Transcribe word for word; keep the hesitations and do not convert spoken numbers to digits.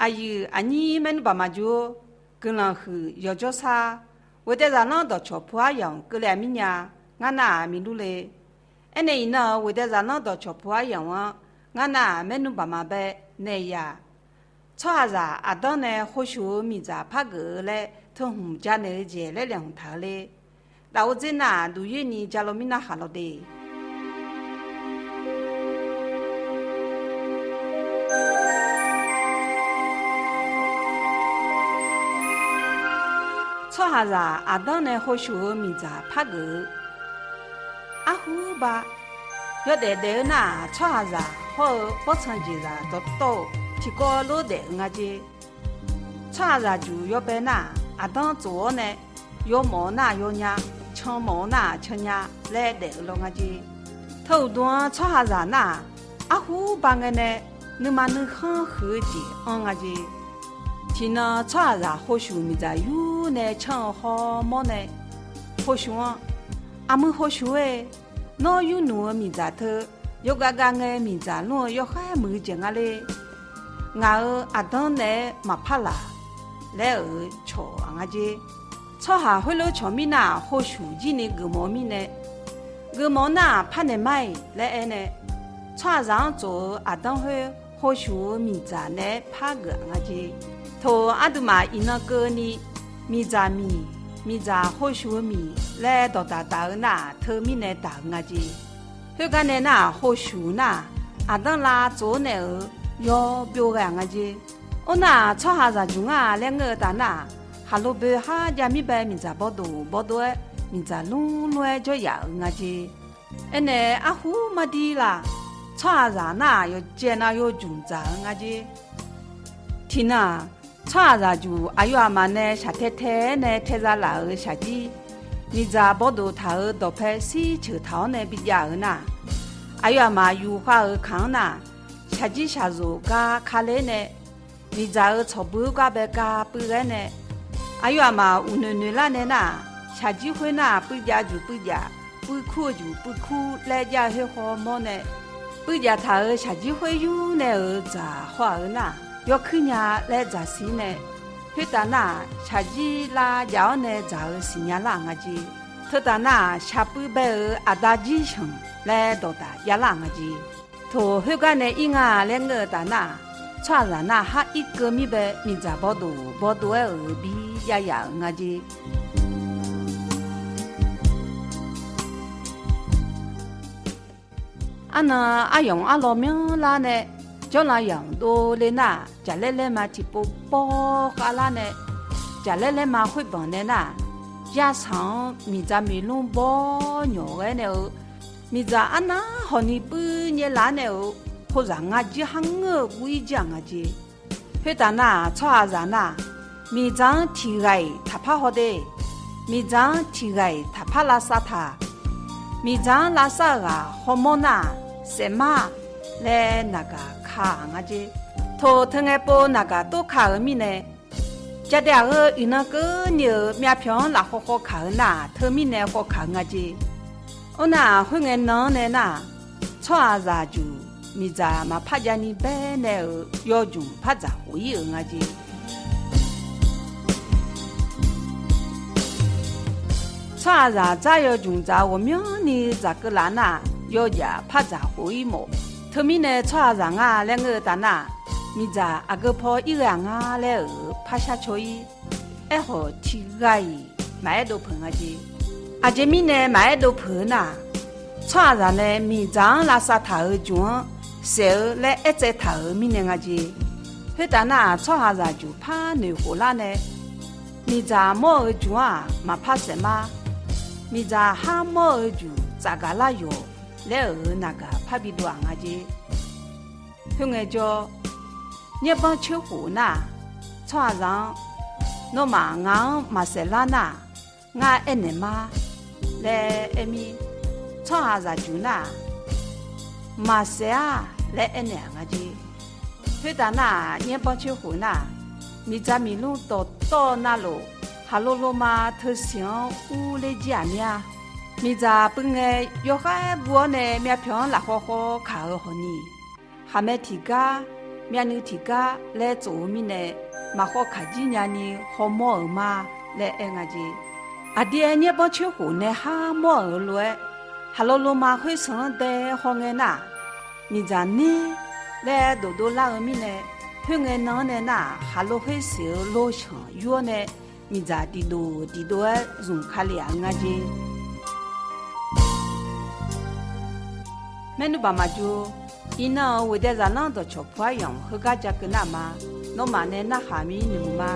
Aqyuif aqnyir maernmr baq maqjur-or, guiqlanq huiq yawqjawr sar, ghoeqdae zaqlanr dawqcawq pu aryamq keuvle-aq mirnya, ngar nar-aq miq lur le. Aernaeq iqnan-euq ghoeqdae zaqlanr dawqcawq pu aryamq-anr ngar nar-aq maernmr baq maqbae naeq yaq. Tsawrhaqzaq aqdanr nae hoshuq-eu miqdzaq par geuf-eu laer teuhmq janaeq-eu jeq laer laeqhmq taq-eu ler. Daqor dzer nar-aq duqyoer ni ja law mirnar khaq law de. Tsawrhaqzaq aqdanr nae hoshuq-eu miqdzaq par geuf-eu. Arhu ba, yawdaef daef-eu nar-aq, tsawrhaqzaq hawr-eu bawrtsanq jeqzaq dawqtawv-eu tiqkawv lof daef-eu nga jer. Tsawrhaqzaq juq yawbae nar-aq, aqdanr tsof-awr nae, yawmawf-eu nar-aq yawnya, canmawf-eu nar-aq cannya laer daef-eu law nga jer. Teu uqduq-anr tsawrhaqzaq nar-aq, arhu ba ngae nae nuima nuikhanr huiq-eu jeq anr nga jer. Tiqnan tsawrhaqzaq hoshuq miqdzaq yur nae canr-eu hawmawr nae, hoshuq-anr, Aqmuiq hoshuq-e, nawr yur nmq-eu miqdzaq teu, yawgav gav ngae miqdzaq lmr-eu yawkhaer muiq-eu jeq nga ler. Ngaq-euq aqdanr naeq-aer maqpar laq laer-euq cawq-aq nga jer. Tsawrhaq khoerlof cawq mirnav-aq, hoshuq jir ni geufmawf-eu mirnae, geufmawf nar-aq par naeq mar-iq laer aernae, tsawrhaqzaq-anr tsof-eu aqdanr khoer hoshuq-eu miqdzaq naeq-aer par geuf-aq nga jer. Toq arduimaf iqnan keuvni, miqdzaq miq, miqdzaq hoshuq-eu miq laer dawqdaq daq-eu nar-aq, teumirnae daq-eu nga jer. Khoergar nae nar-aq, hoshuq nar-aq, aqdanr lav tsof-awr nae-euq yawbyov ghae-aq nga jer. Or nar-aq, tsawrhaqzaq juq ngar-a laer ngeur-eu taf nar-aq, khaqlo boe har jav mir bae miqdzaq bawdof bawdof-aer, miqdzaq lmr lmr-aer jawryaf-euq nga jer. Aernae arhu mardir la, tsawrhaqzaq nar-aq, yawqjaev nav yawjmq dzaq-eu nga jer. Tiqnan-aq, tsawrhaqzaq juq aqyawf aqmaf nae shaqtae tae-aer nae tae za laf-euq shaqjir, miqdzaq bawdof taq-euq dawqpae shir ceuq taq-awr nae bijav-euq nar, aqyawf aqmaf yufkhav-euq kaq-anr nar, shaqjir shaqzoq gar ka ler nae, miqdzaq-euq tsawqbui-anr gar bae gar puiv ghae nae, aqyawf aqmaf uqnoeq noeq lar nae nar-aq, shaqjir khoer nar-aq, puivjav juq puivjav, puivkur-eu juq puivkur laer jav-eu khoer hawmawr nae, puivjav taq-euq shaqjir khoer yur nae-euq dzaq haw-aq-eu nar, yawkuir nya laer dzaq siq nae, khoertav nar-aq, shaqjir lavjav-awr nae dzaq-eu siqnya lar-aq nga jer. Teutaf nar-aq, shaqpuiv bae-euq aqda jir shanq laer dawqdaq jav lar-aq nga jer. Toq khoergar nae ir nga laer ngeur-eu taf nar-aq, tsawrhaqzaq nar-aq har irkeuv mir bae miqdzaq bawdof bawdof-aer-euq bi jav yaf-euq nga jer. Arnan aryamq arlawr myanrlar nae, jawrlan yamq dovle nar-aq, jaqlaer laerma tiqpov bawr khavlar nae, jaqlaer laerma khoerbanq nae nar-aq, yarsaq-anr miqdzaq miqlmr bawr nyawq ghae nae-eu, miqdzaq arnar hawq ni puiv nyaev laf nae-eu, hozaq nga jir har ngeur-eu guv ir jir-aq nga jer. Khoertav nar-aq, tsawrhaqzaq nar-aq, miqdzaq-anr tiq ghaq-iq taqpar haw de. Miqdzaq-anr tiq ghaq-iq taqpar lavsav taq. Miqdzaq-anr lavsav-euq ghaq hawmawr nar-aq, saefmar laer naqgaq ka-aq nga jer. Toq teu ngae pov naqgaq tov ka-euq mirnae, jadae-aq heu iqnan keuvni-euq myavpyawq-anr lafkhawv khawv kaq-eu nar-aq, teumirnae khawv kaq-eu nga jer. Or nar-aq, khoerngae nan-anr nae nar-aq, tsawrhaqzaq juq miqdzaq maqpar jav ni bae nae-euq yawjmq par dzaq khof ir-euq nga jer. Tsawrhaqzaq dzar yawjmq dzaq ghawqmyanrni dzaq keuv laf nar-aq, yawjaf par dzaq khof ir mawf. Teumirnae tsawrhaqzaq nga laer ngeur-eu taf nar-aq, miqdzaq aqgeu paw ir ghae-aq nga laer-euq parshar caw ir. Aerkhawf tiq ghaq-iq maqaer dov peuq nga jer. Aqjeq mirnae maqaer dov peuq-eu nar-aq, tsawrhaqzaq nae miqdzaq-anr lavsav taq-euq juq-anr saef-eu laer aertsaev taq-euq mirnae nga jer. Khoertav nar-aq, tsawrhaqzaq juq par noeq khof lar nae, miqdzaq mawr-eu juq-anr-aq maqpar saef mar. Miqdzaq har mawr-eu juq tsafgaq lar yawq laer-euq naqgaq par bidov-aq nga jer. Khoerngae jawr, nyaerbanr coer khof nar-aq, tsawrhaqzaq-anr, nawmaf ngaq-anr maqsaef lar nar-aq, ngar aernaeq mar laer aer mir. Tsawrhaqzaq juq nar-aq, maqsaef-ar laer aernaeq-aq nga jer. Khoertav nar-aq, nyaerbanr coer khof nar-aq, miqdzaq miqlmr dawqtawv navluf, khaqlo loma teusiq-anr urler jir-aq mir-a. Miqdzaq puingae yawkhaer guv-awr nae myavpyawq-anr lafkhawv khawv kaq-euq hawq ni, khaqmae tiqgar myavnuiv tiqgar laer tsof-eu mirnae, maqkhawv kaqjir nyani hawmawr-euq ma laer aer nga jeq. Aqdui-aer nyaerbanr coer khof nae har mawr-euq lof-aer, khaqlo loma khoer sanq-anr dae hawngae nar-aq, miqdzaq ner laer dofdov lar-eu mirnae, khoerngae nan-anr nae nar-aq, khaqlo khoer siq-eu loshanq yur-awr nae, miqdzaq diqdov diqdov-aer zmq ka lef-aq nga jeq. Maernmr baq maqjor, iqnan-euq ghoeqdae zaqlanr dawqcawq pu-aer yamq heugar ja keuv nar-aq ma, nawmaf nae narhaq mir noeqmuiq ma.